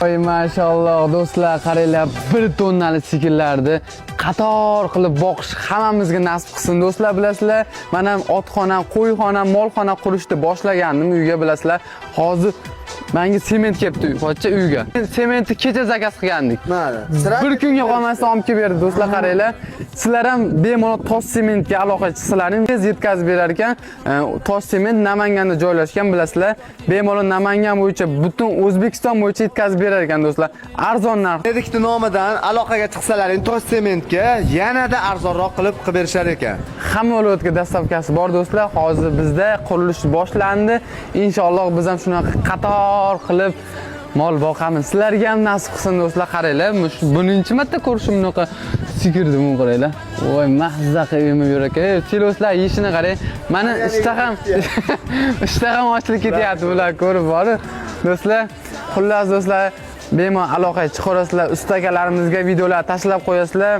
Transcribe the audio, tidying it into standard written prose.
Voy, mashalloh, do'stlar, qaranglar, 1 tonnali sigirlarni qator qilib boqish hammamizga nasib qilsin, do'stlar. Bilasizlar, man ham otxona, qo'yxona, molxona qurishni boshlagandim uyga, bilasizlar. Hozir manga sement kelibdi, pochcha, uyga. Sementni kecha заказ qilgandik. Mana. Bir kunga qolmasdan olib kelib berdi, do'stlar, qaranglar. Sizlar ham bemalol Tosh sementga aloqa chiqsalaring, tez yetkazib berar ekan. Tosh sement Namanganda joylashgan, bilasizlar. Bemalol Namangan bo'yicha, butun O'zbekiston bo'yicha yetkazib berar ekan, do'stlar. Arzon narx. Medikni nomidan aloqaga chiqsalaring, Tosh sementga yanada arzonroq qilib qilib berishar ekan. Hamma viloyatga доставка si bor, do'stlar. Hozir bizda qurilish boshlandi. Inshaalloh, biz ham shunaqa qator qilib mol boqamiz. Sizlarga ham nasib qilsin, do'stlar, qaranglar. Birinchi marta ko'rishim bunaqa sigirni, buni qaranglar. Voy, mazza qilib yemib yurar ekan. Ey, siloslar yeyishini qarang. Mani ishtaham ochilib ketyapti bular ko'rib borib. Do'stlar, xullas, do'stlar, bemalol aloqaga chiqaverasizlar. Usta akalarimizga videolar tashlab qo'yasizlar.